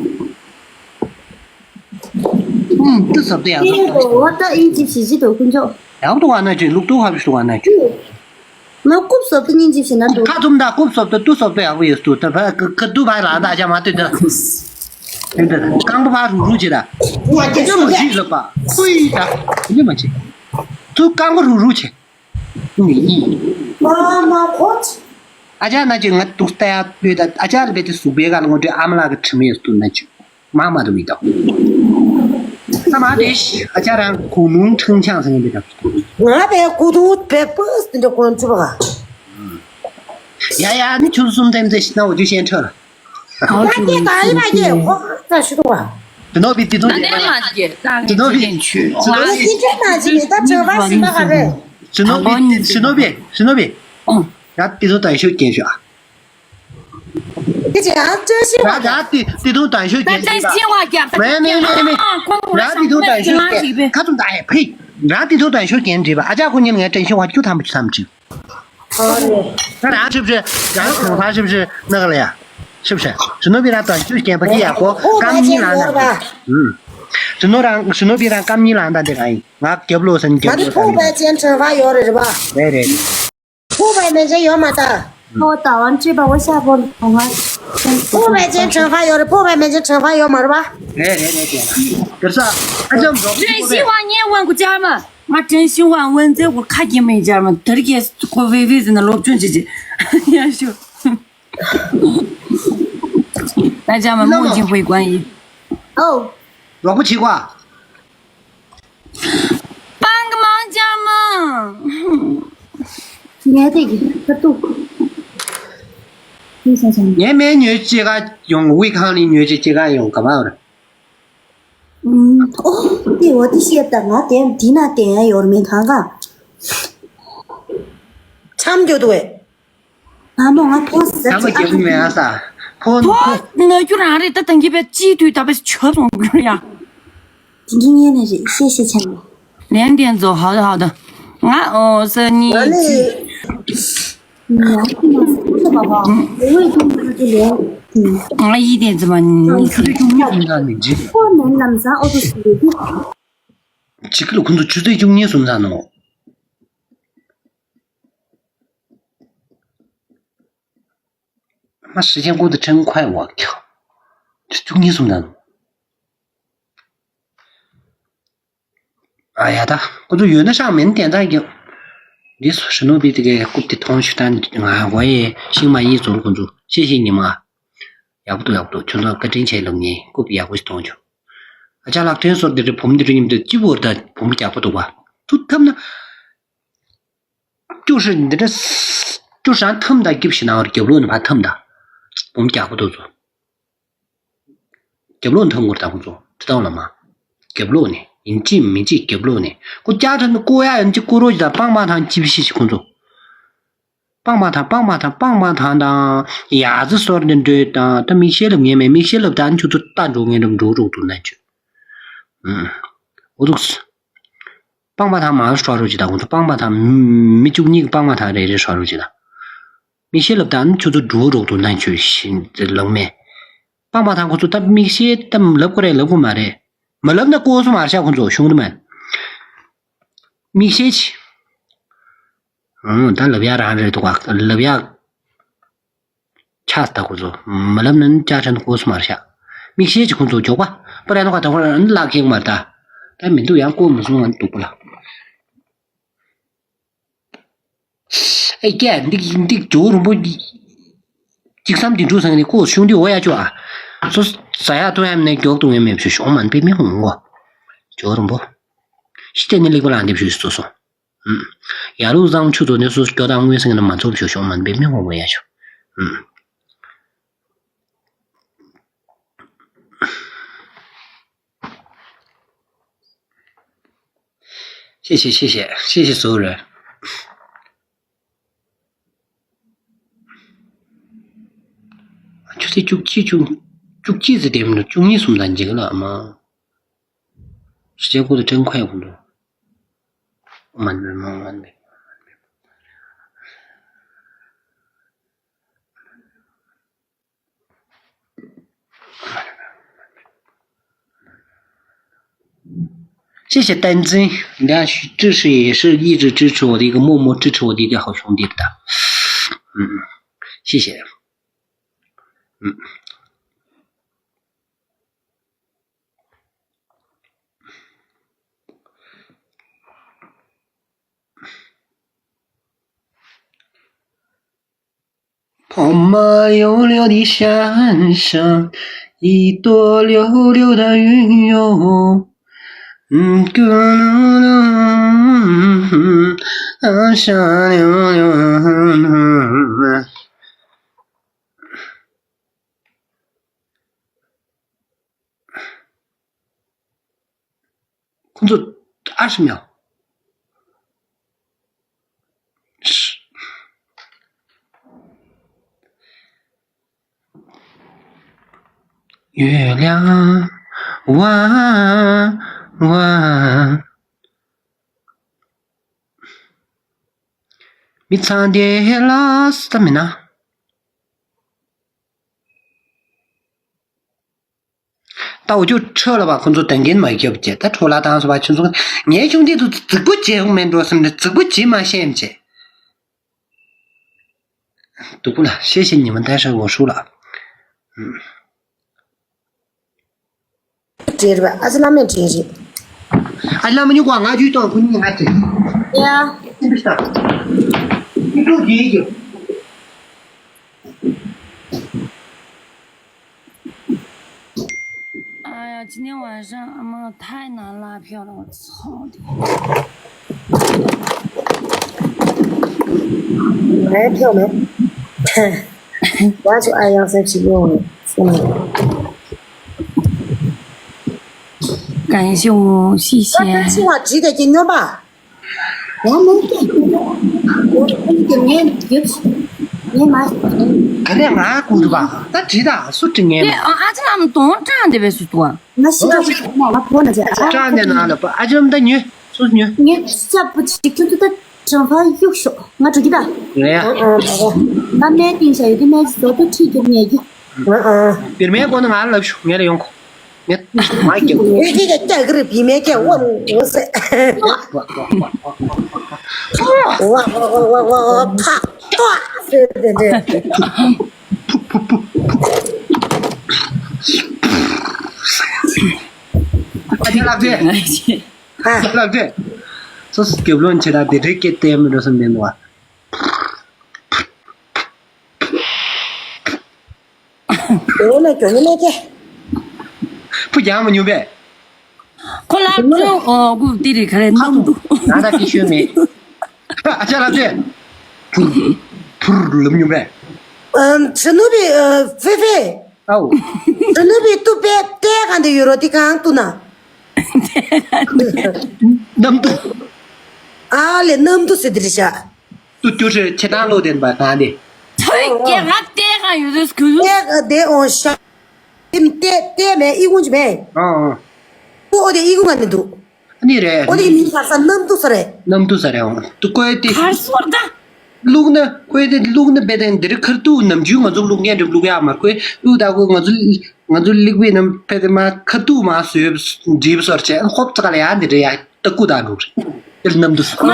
ཨུམ་ཏུ་སོབ་ཏུ་ཡག་པོ་འདུག་ཨོ་ད་ཨིན་ཅི་ཞི་ཅི་དོ་ཀུན་ཅོ། ཡག་པོ་འདུག་ཨ་ན་ཅི་ལུག་ཏུ་ཧ་བི་ཤུ་ཨ་ན་ཅི། མ་རྐུབ་སོབ་ཏུ་ཉིན་ཅི་ཞི་ན་དོ། ཁ་ཐུམ་ད་རྐུབ་སོབ་ཏུ་ཏུ་སོབ་ཏུ་ཡག་པོ་ཡོད་སུ་ད་ཕ་ཀ་ཀ་ཏུ་ཕ་རང་ད་ཨ་ཅག་མ་ཏུ་ད། ཨིན་ད་རྐང་པ་ཕ་རུ་རུ་ཅི་ད། ཉི་མ་ཅི་ལ་པ། ཧུའི་ད། ཉི་མ་ཅི། ཏུ་རྐང་པ་རུ་རུ་ཅི། ནི་ཨི། མ་མ་ཁོ་ཅི། ཨ་ཅག་ན་ཅི་ང་ཏུ་ལྟ་ཡག་ལུས་ད་ཨ་ཅག་ལ་བེ་ཏི་སུ་བེ་ག་ལ་ངོ་དྲི་ཨ་མ་ལག་གི་ཁྲི་མེ་ཡོད་སུ་ན་ཅི། མ་མ་དུ་མི་དོ། ས་མ་དེ་ཨ་ཅག་རང་གུང་མུང་ཁྲང་ཆང་ཟེར་མཁན་དེ་དང་། ང་པའི་ཀུ་ཐུ་པའི་པོས་དེ་འདྲ་གོན་ཆུ་བ། ཡ་ཡ་ནི་ཆུ་གསུམ་ཐེམ་ཚེ་ཤི་ན་འོ་ཅུ་ཤེན་ཁྲ་ལ། ང་སྐད་གང་ཡིན་པ་སྐད་ཧོ་ཙ་ཞུ་དུ་བ། དེ་ནོ་བི་དེ་དུང་ད་དེ་ནས་མ་སྐད་ད་ང་ཅི་ཆེན་ཆུ་ང་སྐད་ཆེན་མ་ཅི་མི་ད་བྱ་བ་ཞིག་མ་ག་རེ། དེ་ནོ་བི་དེ་ནོ་བི་དེ་ནོ་བི། ཡ་དེ་དུང་ད་ཤོད་སྐད་ཤོད་ཨ། དེ་ཅི་ཡང་བཀྲ་ཤིས་པ། ཡ་ཡ་དེ་དེ་དུང་ད་ཤོད་སྐད་ཤོད་ཨ། མེ་མེ་མེ་མེ། ཡ་དེ་དུང་ད་ཤོད་སྐད་ཁ་ཐུང་ད་ཧེ་ཕེ། ཡ་དེ་དུང་ད་ཤོད་སྐད་འདྲི་བ་ཨ་ཅག་ཁོ་ཉིན་ངས་བཀྲ་ཤིས་པ་ཁྱུ་ཐམ་ཆུ་ཐམ་ཆུ། ད་རང་ཞིབ་ཞིབ་རང་གང་ཕར་ཞིབ་ཞིབ་ན་ག་ལ་ཡ། ཞིབ་ཞིབ་ཞི་ནོ་བི་རང་དང་ཞུ་རྒན་པ་ཅི་ཡག་པོ་ཨོ་སྐམ་གཉིས་ལང་ད། ཞི་ནོ་རང་ཞི་ནོ་བི་རང་སྐམ་གཉིས་ལང་ད་དེ་རང་ཡིན། ང་རྒྱབ་ལོ་ཟེར་ནི་རྒྱབ་ལོ་ཟེར་ནི། ཕུག་པའི་ཅན་ཁྲེང་ཧྥ་ཡོད་རེད་རེད་པ། རེད་རེད། ཕུག་པའི་མེ་ཅན་ཡོད་མ་ད། ཨོ་ད་ཝང་ཅི་པ་ཝ་ཤ་པོ་ལོ་ང་། ཕུག་པའི་ཅན་ཁྲེང་ཧྥ་ཡོད་རེད། ཕུག་པའི་མེ་ཅན་ཁྲེང་ཧྥ་ཡོད་མ་རེད་པ། རེད་རེད་རེད་རེད། གེར་ས་ཨ་ཅམ་རོགས་ཀྱི་ཀོ་པས། ང་真心话问问姐们，我真心话问这我看见没姐们，这个是我微微在那老中姐姐，也是。大家们目睛会观一。哦。 རོགས་པ་བྱེད་དགོས། 帮个忙姐们。ངས་དེ་གི་ཁ་ཐུག་ངས་མེད་ཉོས་ཅི་ག་ཡོང་ཝི་ཁང་ལི་ཉོས་ཅི་ཅི་ག་ཡོང་ག་མ་རེད། ཨོ། དེ་འོ་དེ་ཤེས་ད་ང་དེ་དེ་ན་དེ་ཡང་ཡོར་མེད་གང་ག་འཆམ་རྒྱུ་འདུག་ཨེ། ཨ་མོ་ང་ཕོ་ས་ཨ་མ་རྒྱབ་མེད་ཨ་ས། ཕོ་ཕོ་ན་རྒྱུ་རང་རེད་ད་དང་གི་བས་ཅི་དུས་ད་བས་ཆོབ་སོང་རྒྱུ་ཡ། དེ་གི་ངས་ནས་རེད་ཤེས་ཤེས་ཆ་ནས། ལན་དེ་ཚོ་ཧའོ་ད་ཧའོ་ད། ང་ཨོ་ས་ནི། ང་ཡི་དེ་ཚོ་མ་ནི། ཆུ་ཚོད་བཅུ་གཉིས་ཙམ་ཙམ་ནས་འཇིག་ཁོ་ནན་ལམ་སང་ཨོ་ཏོ་སི་རེད། ཅིག་ལ་ཁོང་ཚོ་ཆུ་ཚོད་བཅུ་གཉིས་སུམ་ཚ་ནོ། 妈时间过得真快，我靠，这中间怎么了？哎呀，他我都有那上面点赞有，你说是努比这个过得同学单啊，我也心满意足了，工作，谢谢你们啊。要不都要不都，全都跟真钱了呢，过比也不是同学。啊，家里真说的这朋友的人的，基本的朋友家不多啊，都他们那。 བཅུ་ཧྲི་འདི་འདྲ། བཅུ་ཧྲི་ཐམ་ད་རྒྱབ་ཤི་ན་བར་རྒྱབ་ལོག་ནི་ཕ་ཐམ་ད། བུམ་རྒྱག་པོ་དུ་ཚོ། རྒྱབ་ལོག་ཐམ་གུར་ད་ཁོ་ཚོ་དེ་དང་ལ་མ། རྒྱབ་ལོག་ནི་ཡིན་ཅི་མིན་ཅི་རྒྱབ་ལོག་ནི་ཁོ་ཅག་ཐམ་ནི་ཀོ་ཡ་ཡིན་ཅི་ཀོ་རོ་ཅི་ད་པང་མ་ཐང་ཅི་བི་ཤི་ཤི་ཁོ་ཚོ། པང་མ་ཐང་པང་མ་ཐང་པང་མ་ཐང་དང་ཡ་ཙི་སོར་ནི་འདྲོད་དང་ད་མིག་ཤེལ་ལབ་ངེས་མེད་མིག་ཤེལ་ལབ་ད་ནི་ཆུ་ཚོད་ལྟ་འགྲོ་ངེས་རམ་འགྲོ་རོགས་དུ་ན་ཆུ། ཨུམ། འོ་འདུག་སྤང་པ་ཐང་མང་ཧྲ་རུ་ཅི་དང་ཁོང་ཚོ་སྤང་པ་ཐང་མི་བཅུ་གཉིས་ཀྱི་སྤང་པ་ཐང་རེ་རེ་ཧྲ་རུ་ཅི་དང་། མི་ཤེས་ལབ་དང་ཆུ་ཚོད་དྲུག་རོགས་དུ་ན་ཆོས་ཤིན་ཏུ་ལང་མེ། སྤང་པ་ཐང་ཁོང་ཚོ་ད་མིག་ཤེས་ད་ལབ་ཁོ་རེ་ལབ་ཁོ་མ་རེད། མ་ལབ་ན་ལྐོག་སུ་མར་ཤ་ཁོང་ཚོ་ཤུང་རི་མ། མིག་ཤེས་ཆི། ཨང་ད་ལབ་ཡ་རང་རེད་འདུག་ག་ལབ་ཡ། ཆགས་ད་ཁོ་ཚོ་མ་ལབ་ན་ནི་ཅག་ཁྲ་ནི་ཁོ་སུ་མར་ཤ། མིག་ཤེས་ཀྱི་ཁོ་ཚོ་མགྱོགས་པ་པར་ཡ་ནོ་ག་ད་ཁོ་ར་ནི་ལག་ཁེག་མར་ད། ད་མི་འདུག་ཡང་ལྐོག་མ་སོང་ང་འདུག་པ་ལ། ཨེ་ཀྱ་འདི་འདི་ཇོ་རུང་པོ་ཅིག་བསམ་འདི་འགྲོ་སང་ནི་ལྐོག་ཤུང་འདི་འོ་ཡ་ཅོ་ཨ། སོ་ཟ་ཡ་ཏོ་ཡ་མ་ནས་མགྱོགས་དུ་ངེ་མེད་ཞུ་ཤོང་མ་ནི་པེ་མི་ཧོང་གོ་ཇོ་རུང་པོ། ཤི་ཏེ་ནི་ལེགས་པ་ལང་འདེབས་ཞུ་སོ་སོ། ཡ་ལུ་བཟང་ཆུ་ཚོད་ནས་སུ་སྐྱོ་དང་དངོས་ཟིན་ན་མ་ཚོགས་ཞུ་ཤོག་མ་འབད་མི་ཧོ་བ་ཡ་ཤོ། ཤེས་ཤེས་ཤེས་ཤེས་ཤེས་ཤེས་བཟོ་རེད། ཆུ་ཚོད་བཅུ་གཅིག་བཅུ་བཅུ་གཅིག་ཙམ་དེ་མི་འདུག་བཅུ་གཉིས་གསུམ་དང་འཇིག་ལ་མ། 时间过得真快，我们都慢慢慢慢的。谢谢丹真，你看支持也是一直支持我的一个默默支持我的一个好兄弟的，嗯，谢谢，嗯。 跑马悠悠的山上，一朵溜溜的云哟。ཁོ་ཚོ་ཨ་ཧྲི་མྱང་། ཡོད་ལ་ཝ་ཝ། མི་ཚང་དེ་ལ་སུ་ད་མིན་ན། ད་འུ་ཅོ་ཁྲོད་ལ་བ་ཁོ་ཚོ་དོན་རྐྱེན་མ་རྒྱབ་བྱས། ད་ཁྲོད་ལ་བཏང་སོང་བ། ཁྱོད་ཚོ་ངའི་ཆུང་དུས་དུ་རྫིག་པོ་བྱེད་ཡོང་མེད་འགྲོ་བསམ་ནས་རྫིག་པོ་བྱེད་མ་ཤེས་བྱས། སྡུག་པོ་ལ་ཤེས་ཤེས་ཉི་མ་ལྟར་ཧྲ་འོ་ཧྲུ་ལ། འབྲེལ་བ་ཨ་ཅེ་བླ་མས་འབྲེལ་རེད། ཨ་ཅེ་བླ་མ་ཉུག་གོ་ང་རྒྱུས་གཏོང་ཁོ་གཉིས་ང་བྲེལ། ཡ། སེམས་པ་ཤི་ད། ཁྱི་ཕྲུག་རྒྱལ་གྱི། 哎呀，今天晚上俺们太难拉票了，我操的！来票没？我要去二幺三七六五。感谢我，谢谢。 ང་མོ་ཀེ་ཀེ་ཀེ་ཀེ་ངས་ཡིབ་ངས་མ། ག་ནས་ང་ཀུ་རུ་བ་ད་བྲིས་ད་སུ་བྲིས་ངས་མ། ཨ་ཅེ་ལམ་དོང་ཀྲང་དེ་བས་སུ་ཏུ་ང་ཤི་ཀྲང་ནས་ན་ལ་པ་ཨ་ཅེ་ལམ་ད་ཉོས་སུ་ཉོས། ངས་ཤ་བུ་ཅིག་ཁྱོད་ཚོ་ད་ཀྲང་ཧྥ་གཡུག་ཤོག་ང་འགྲོ་གི་ད། ཡ་ཡ། ད་སྨན་ཏིང་ཤ་ཡོད་དེ་སྨན་ཅིག་བཟོ་དུ་ཁྲིད་རྒྱུ་ངས་ཀྱི། བིར་མའི་སྒོ་ནས་ང་ལབ་ཤོག་ངས་ལ་ཡོང་གོ། ངས་མ་རྒྱབ། ངས་ཀྱི་ཀྱ་གི་རི་བི་མའི་ཀྱ་ཝ་ངོ་ཟེ། ཝ་ཝ་ཝ་ཕ་ཏོ་ཟེ་དེ་འདྲས། ཨ་ཅེ་ལགས་དེ། ཨ་ཅེ་ལགས་དེ། སོ་སོ་རྒྱབ་ལོན་ཆེ་ད་དེ་རིགས་སྐད་བལྟས་མི་འགྲོ་བསམ་མེད་ནོ། འོ་ན་གྱོང་མེད་ཀྱེ། ཕུ་རྒྱག་མ་མྱོང་པས། ཁོ་ལ་ཁོ་ཨོ་ཁོ་དེ་རེད་ག་རེ་སྣང་འདུག་ང་ད་ཀི་ཤོད་མེད། ཨ་ཅག་ལ་ཚེ། ཕུར་ཕུར་ལབ་མྱོང་པས། ཨམ་ཆ་ནུ་བི་ཨ་ཧྥེ་ཧྥེ། ཨའོ། ཆ་ནུ་བི་ཏུ་པེ་ཏེ་གང་དེ་ཡོད་རོ་དེ་གང་ཏུ་ན། གནམ་དུ། ཨ་ལེ་གནམ་དུ་ཟེར་དེ་རེད་ཤག་ཏུ་ཏུ་ཧྲི་ཆེ་ཏང་ལོ་དེན་པ་ད་དེ། ཐོས་རྒྱལ་ང་ལྟས་གང་ཡོད་དུས་གུ་ཡུ། ལྟས་དེ་འོང་ཤ། ཏིམ་ལྟས་ལྟས་མེད་ཨི་ཁུང་ཅི་མེད། ཨ་ཨ། ཏུ་ཨོ་དེ་ཨི་ཁུང་ག་ནས་འདུག་ཨ་ནི་རེད། ཨོ་དེ་མིང་ག་ས་གནམ་ཏུ་ས་རེད། གནམ་ཏུ་ས་རེད་འོང་ཏུ་ཀོ་ཡ་ཏི། གར་སོར་ད། བླུག་ན་ཀོ་ཡ་ཏི་བླུག་ན་བེ་དེན་དེ་རི་ཁར་ཏུ་ནམ་རྒྱུན་ང་ཚོ་བླུག་ངན་རེ་བླུག་ཡ་མ་ཀོ་ཡ་བླུག་ད་ཀོ་ང་ཚོ། ང་ཚོ་ལིག་པའི་ནང་ཕེ་ཏེ་མ་ཁ་ཐུག་མ་བཟོས་འདྲིས་པ་སོར་བྱས་ཧོབ་ཙག་ལ་ཡ་འདི་འདྲ་ཡ་ཏག་ཀུ་དང་འགྲོ་རེད། དེར་གནམ་དུ་སོང་།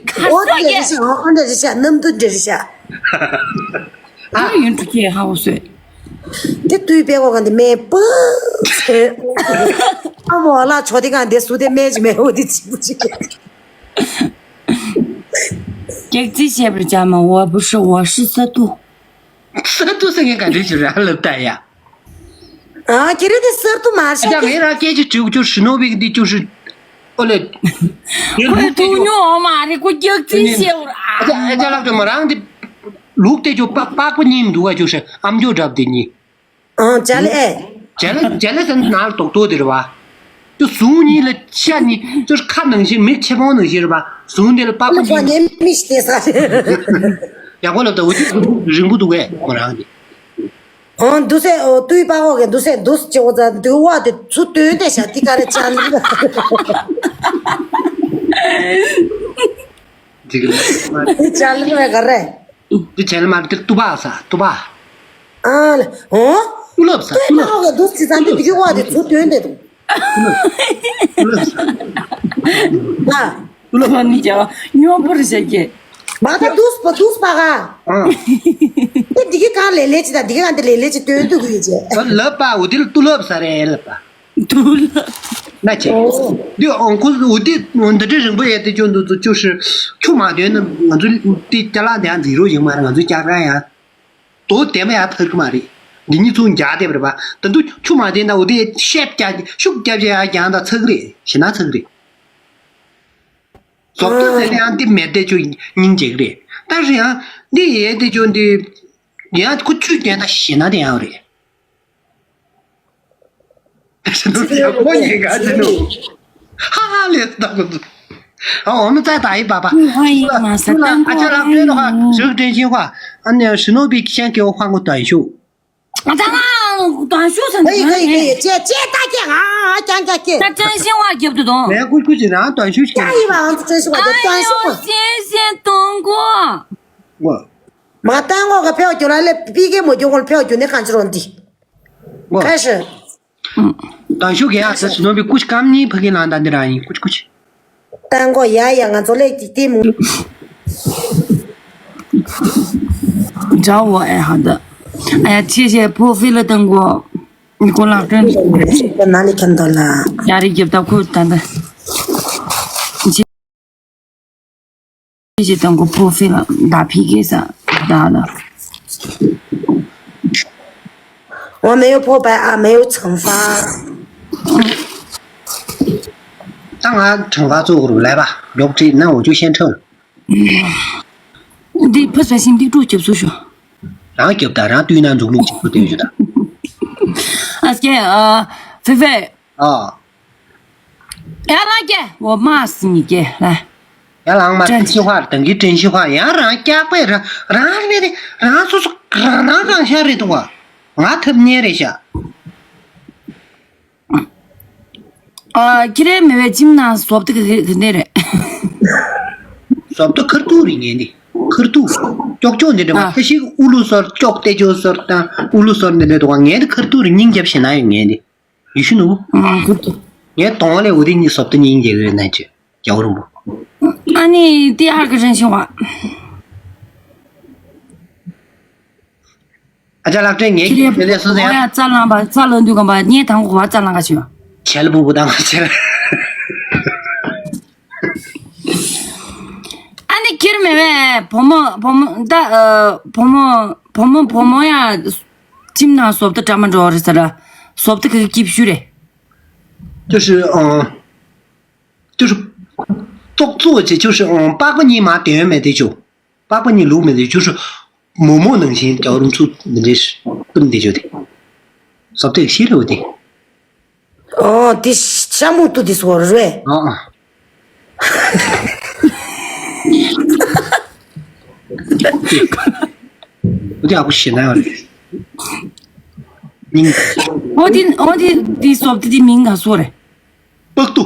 ཁ་ཨོ་སོ་དེ་རེད་ཡེ། ཤག་ཨོ་འདྲ་རེད་ཤག་གནམ་དུ་འདྲ་རེད་ཤག་ཨ་ཡུན་དུ་སྐྱེ་ཧ་འོ་སོས། དེ་དུས་པའི་གོ་ག་འདི་མེ་པུ་ཚེ། ཨ་མོ་ལ་ཆོ་དེ་གང་དེ་སུ་དེ་མེ་ཅི་མེ་ཨོ་དེ་ཅི་པུ་ཅི། སྐྱག་རྫི་བཤད་པར་བྱ་མ་འོ་བུ་ཧྲི་འོ་ཧྲི་ས་ཏུ། ས་ཏུ་ས་ངན་ག་འདྲ་ཞིག་ར་ལབ་ད་ཡ། ཨ་ཁྱེད་རེ་དེ་གསར་དུ་མ་ཨ་ཅག་ཤེས་ངས་རང་སྐད་ཅིག་དྲིས་ཀྱོ་ཧྲི་ནོ་བིག་འདི་ཀྱོ་ཧྲི། ཨོ་ལེ། ཁོས་ཐུག་མྱོང་འོ་མ་རེད་ཁོ་སྐྱག་རྫུན་བཤད་འོ་ར། ཨ་ཅག་ཨ་ཅག་ལགས་ཀྱོ་མ་རང་འདི། ལུག་དེ་ཀྱོ་པག་པག་པ་གཉིས་མི་འདུག་ག་ཀྱོ་ཧྲི་ཨམ་ཀྱོ་འདྲབ་དེ་གཉིས། ཨང་ཅ་ལེ་ཨེ། ཅ་ལེ་ཅ་ལེ་ཟེར་ན་ལ་རྡོག་རྡོག་དེ་རེད་བ། ཀྱོ་ཟུང་གཉིས་ལ་ཤ་གཉིས་ཀྱོ་ཁ་ནང་བཞིན་མིག་ཕྱེ་ཕོང་ནང་བཞིན་རེད་བ་ཟུང་དེ་ལ་པག་པ་གཉིས། ཁོ་ནས་མི་ཤེས་ས་རེད། ཡག་པོ་ལབ་ད་འོ་དེ་རིང་པོ་འདུག་གས་ཁོ་རང་གི། ཨོ་འདུག་སེ་ཨོ་ཏུའི་པ་ཧོ་གེ་འདུག་སེ་འདུག་སེ་ཅེ་འོ་ཙ་འདུག་བ་དེ་ཚུ་སྟོན་ཏེ་ཤ་ཏི་ཀ་རེ་ཅ་ལི། འདི་གི་ལ། འདི་ཅ་ལི་རེ་ག་རེ། འདི་ཅ་ལི་མ་རེད་ཏུ་པ་ས་ཏུ་པ། ཨ་ལ་ཨོ། ཏུ་ལབ་ས་ཏུ་ལབ། ཏུ་ལབ་ས་ཏུ་ལབ་ས། ཏུ་ལབ་ས། ཏུ་ལབ་ས། ཏུ་ལབ་ས། ཨ། ཏུ་ལབ་ས་ནི་ཀྱང་སྨྱོ་པོར་བྱེད་ཀྱི། མ་ད་ཏུས་པ་ཏུས་པ་ག་ཨ། ཨེ་འདི་གི་གང་ལེ་ལེ་ཅི་ད་འདི་གི་གང་དེ་ལེ་ལེ་ཅི་སྟོན་ཏུ་གི་ཡོད་ཅེ། ཨ་ལབ་པ་འོ་དེ་ལ་ཏུ་ལབ་ས་རེད་ལབ་པ། ཏུ་ལབ། ན་ཆེ། འདི་ཨོང་ཁུ་འོ་དེ་འོ་འདི་འདྲ་རིང་པོ་ཡས་དེ་ཅོ་འདུག་ཚུ་ཅོ་ཧྲི་ཁྱུ་མ་དོན་ན་ང་ཚོ་དེ་ཅ་ལག་དེ་ཡང་འཛིན་རོགས་ཡིན་མ་རེད་ང་ཚོ་ཅ་ལག་ཡང་། དོ་དེ་མ་ཡང་ཐར་གི་མ་རེད། འདི་གཉིས་ཚུར་རྒྱག་བསྡད་པ་རེད་པ། ད་དུང་ཆུ་མ་བསྟན་ན་འོ་དེ་ཤེབ་རྒྱག་ཤུགས་རྒྱབ་བྱས་ཡར་རྒྱག་ད་ཚག་རེད། ཞེ་ན་ཚག་རེད། ཟོབ་ཏོ་ཟེར་ན་ཡང་འདི་མེད་བསྡད་ཆུ་སྙིང་རྗེ་གི་རེད། ད་རེད་ཡང་འདི་ཡས་བསྡད་ཆུ་འདི་ཡང་ཁོ་ཆུ་རྒྱག་ད་ཞེ་ན་དེ་ཡང་རེད། ཁོ་ཡིན་ག་ཅི་ནུ། ཧ་ཧ་ལས་ད་གོ། ཨ་འོ་མི་ཙ་ད་ཡི་པ་པ། ཧ་ཡི་མ་ས་ཏང་ཨ་ཅག་ལགས་སྤྲོད་ལོ་ཧ་ཞུགས་དྲན་ཤིང་ཧ། ཨ་ནི་ཞི་ནོ་བི་ཁྱེན་ཀེ་ཧ་ངོ་ཏོན་ཤུ། ཨ་ད་ང་ཏོན་ཤུ་ས་ཁ་ཡི་ཁ་ཡི་ཁ་ཡི་ཅེ་ཅེ་ད་ཀེ་ང་ཀྱང་ཀྱང་ཀེ། ད་དྲན་ཤིང་ཧ་རྒྱབ་ཏུ་དོང་། ངས་ཀུ་ཀུ་ཅི་རང་ཏོན་ཤུ་ཞིག་ཀྱང་ཡི་བ་ཨང་དྲན་ཤིང་ཧ་རྒྱབ་ཏོན་ཤུ་ཧ། ཤེ་ཤེ་ཏོང་གོ། ངོ་། མ་ཏང་གོ་ག་ཕེའོ་ཀྱོ་ལ་ལེ་པི་ཀེ་མོ་ཀྱོ་གོ་ལ་ཕེའོ་ཀྱོ་ནེ་གང་ཅི་རོ་འདི། ཁ་ཤི། ཏང་ཤུ་གེ་ཡ་ས་ཞི་ནོ་བི་ཀུ་ཤི་ཀམ་ནི་ཕ་གི་ལང་ད་འདི་ར་ཡིན་ཀུ་ཤི་ཀུ་ཤི། ཏང་གོ་ཡ་ཡ་ང་ཚོ་ལེ་ཏི་ཏི་མུ། ཇའོ་ཨེ་ཧ་ད། ཨ་ཡ་ཆེ་ཆེ་ཕོ་ཕི་ལ་ཏང་གོ། ནི་ཀོ་ལག་སྤྲོད། ན་ལི་ཁན་ད་ལ། ཡ་རི་རྒྱབ་ད་ཁུ་ད་ད། ཅི་དང་གོ་ཕོ་ཕི་ལ་ད་ཕི་གེ་ས་ད་ལ། 我没有破百啊，没有惩罚。 ད་ང་གྲངས་ཀ་གཙོ་བོར་ལས་པ་མགྱོགས་བྲིས་ན་འོ་ཅུ་ཤན་ཁྲོལ། འདི་ཕུ་ས་ཤིང་འདི་དཀྲུག་རྒྱབ་སུ་ཤོ། རང་རྒྱབ་ད་རང་བཏུས་ན་འཛུགས་ལུགས་གཅིག་པུ་དེ་ཡོད་ད། ཨ་སྐྱེ་ཨ་ཕི་ཕེ། ཨ། ཡ་ལ་ཀྱེ་འོ་མ་སི་ཉི་ཀྱེ་ལ། ཡ་ལ་ཨང་མ་ཀྲན་ཤི་ཧྭ་དང་གི་ཀྲན་ཤི་ཧྭ་ཡང་རང་སྐྱག་པས་རང་རང་ནས་རེད། རང་སོ་སོ་རང་ནང་རང་ཤ་རེད་འདུག་བ། ང་ཐབས་ཉེ་རེད་ཤག་ཨ་ཁྱི་རེ་མེ་བའི་ཁྱིམ་ནང་བཟོ་ལྟ་གི་གི་ནས་རེད། བཟོ་ལྟ་ཁར་ཐུག་རེད་ངས་འདི། ཁར་ཐུག་ཀྱོག་ཀྱོག་འདི་འདྲ་མ་ཨ། ཁ་ཤིག་ཨུ་ལུ་སོར་ཀྱོག་ཏེ་ཅོ་སོར་དང་ཨུ་ལུ་སོར་འདི་འདྲ་འདུག་བ། ངས་འདི་ཁར་ཐུག་རེད། སྙིང་རྒྱབ་ཞེ་ན་ཡོད་ངས་འདི། ཡེ་ཤུ་ནུ། ཨང་ཁུ་ཏུ། ངའི་གདོང་ལས་འོ་དེ་གཉིས་བཟོ་ལྟ་སྙིང་རྗེ་གི་རེད་ན་ཅི། རྒྱལ་བ་རིན་པོ། ཨ་ནི་དེ་ཧར་གི་རིན་ཤིང་བ། ཨ་ཅག་ལགས་སྤྲད་ངས་ཁྱེད་ཀྱི་དེ་ལས་སོ་ཟེར། ཡ་རྩ་ལངས་པ་རྩ་ལ་འདུག་གམ་པ་ངས་དང་གོ་བ་རྩ་ལངས་ག་ཞུ། བྱས་ལ་སྤུ་གུ་དང་བྱས་ལ། ཨ་ནི་ཁྱེར་མེད་པས་བུ་མོ་བུ་མོ་ད་ཨ་བུ་མོ་བུ་མོ་བུ་མོ་ཡ་ཁྱིམ་ནང་བཟོ་ལྟ་འདྲ་མ་འགྲོ་རེད་ཟེར་ལ། བཟོ་ལྟ་གི་སྐྱིབས་ཞུ་རེད། 就是嗯，就是做做起就是嗯，八个人嘛，点没得就，八个人路没得，就是某某能行，叫人出那这是不能得就的，说对些了的。 ཨོ་དེ་ཤ་མུ་ཏུ་དེ་སོ་རེད། ཨ་ཨ། འོ་དེ་ཨ་ཁུ་ཤེས་ན་ཡོད་རེད། མིང་། འོ་དེ་འོ་དེ་དེ་སོབ་དེ་དེ་མིང་ག་སོ་རེད། པག་ཏུ།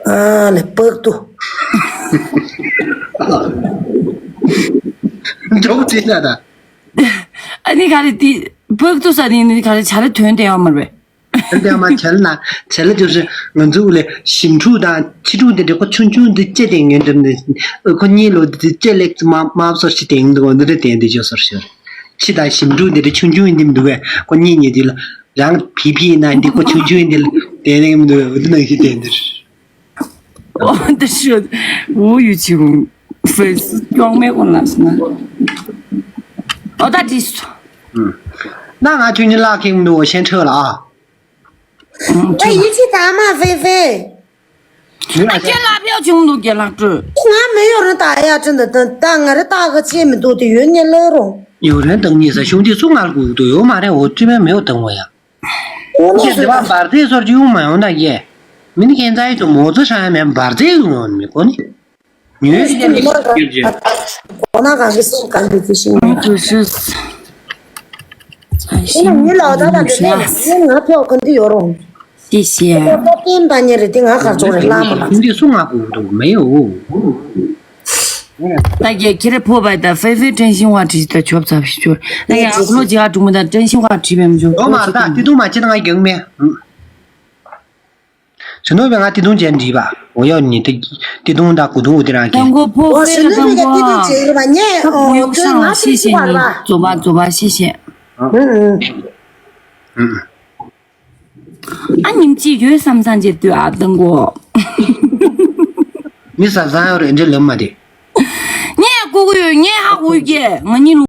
ཨ་ལེ་པག་ཏུ། འགྲོ་བྱེད་ན་ད། ཨ་ནི་ག་རེ་དེ་པག་ཏུ་ས་དེ་ནི་ག་རེ་བྱ་རེ་དོན་དེ་ཡོད་མ་རེད། དེ་མ་བྱས་ན་བྱས་ལ་ཅོ་ཞིག་ང་ཚོ་ལས་ཞིམ་ཕྲུག་དང་ཁྱི་ཕྲུག་འདི་འདྲ་ཁོ་ཆུང་ཆུང་འདི་ལྕེ་དེ་ངན་འགྲམ་ནས་ཁོ་གཉིས་ལོ་འདི་ལྕེ་ལེགས་མ་མ་སོར་ཞིག་དེང་འདུག་འདི་འདྲ་དེང་འདི་ཅོ་སོར་ཞོར་ཁྱི་དང་ཞིམ་ཕྲུག་འདི་འདྲ་ཆུང་ཆུང་འདི་མི་འདུག་གས། ཁོ་གཉིས་གཉིས་འདི་ལ་རང་བི་བི་ཡིན་ན་འདི་ཁོ་ཆུང་ཆུང་འདི་ལ་དེ་ནས་མི་འདུག་གས། འདི་ནང་བཞིན་དེང་འདིར། 我的是无语气功，粉丝装没过来是吗？哦，大致是。 ན་ང་ཁྱོད་གཉིས་ལག་ཁེངས་མི་འདུག་ཤན་ཁྲོད་ལ་ཨ། ཨ་ཡིད་ཆེས་དང་མ་ཧྥེ་ཧྥེ། ཨ་ཁྱེད་ལག་ཕྱོགས་བྱུང་འདུག་རྒན་ལགས་སྤྲོད། ང་མི་ཡོད་རུང་ད་ཡ་ཁྲིན་ད་ད་ང་རེ་ད་ག་ཆེ་མི་འདུག་དེ་ཡོད་ཉེ་ལོ་རུང་། ཡོད་རན་དང་ཉེ་ས་ཤུང་དེ་སུ་ངར་དགོས་འདུག་ཡོད་མ་རེད། འོ་ཅི་མེད་མེད་དང་བ་ཡ། ཁྱེད་དེ་བ་འབར་རྫས་སོར་གྱི་ཡོང་མ་ཡོང་ད་ཡེ། མི་ནི་ཁྱེད་ཚ་ཡི་དུ་མོ་ཚོ་ཧྲ་ཡ་མེད་འབར་རྫས་ཡོང་ཡོང་མི་གོ་ནི། ཉོས་ཤིག་ནི་སྐྱེར་ཅན། གོ་ན་གང་གི་སེམས་གང་གི་ཚེ་ཤིང་ནི། ཨ་ཏུ་ཤུ། ཨེ་ནི་ལོ་ད་ད་འདི་ནས་ང་ཕེའོ་ག་འདི་ཡོད་རུང་། ཤི་ཤི། ཁོ་ད་སྟེང་ད་ཉེ་རེ་དེ་ང་གར་ཚོགས་རེ་ལ་མ་ལ། འདི་སུ་ང་གོ་འདུག་མེ་ཡོ། ད་གེ་ཁྱེད་རེ་ཕོ་བ་ད་ཧྥེ་ཧྥེ་ཀྲན་ཤིང་བ་བྲིས་ད་ཆོབ་ཚབ་ཤི་ཆོ། ད་གེ་ཨ་ཁུ་ལོ་ཇི་ཨ་གྲུང་མོ་ད་ཀྲན་ཤིང་བ་བྲིས་པའི་མ་ཆོ། ཡོ་མ་ད་ཏི་ཏུ་མ་ཅི་ད་ང་གྱང་མེ། ཞུ་ནོ་བས་ང་ཏི་ཏུང་ཅན་འདྲིས་པ། འོ་ཡོ་ནི་ཏི་ཏི་ཏུང་དང་གུ་ཏུང་འོ་དེ་རང་གི། དང་གོ་ཕོ་ཨོ་ཧྥེ་ལ་ཞུ་ནོ་དང་བས་ཀྱི་ཏི་ཏུང་ཅན་རེད་པ་ངས་ཨོ་ཀྲོའི་ང་ཏི་ཏུང་བར་པ། 走吧走吧，谢谢。 ཨ་ཉིམ་ཅི་ཡོད་བསམ་བསམ་བྱེད་དུས་ཨ་དང་གོ། མི་ཟ་ཟ་ཡོད་རེད་འདྲེ་ལམ་མ་དེ། ངས་ལྐུགས་ཡོད་ངས་ཧ་གོ་གི་ང་གཉིས་ལོ།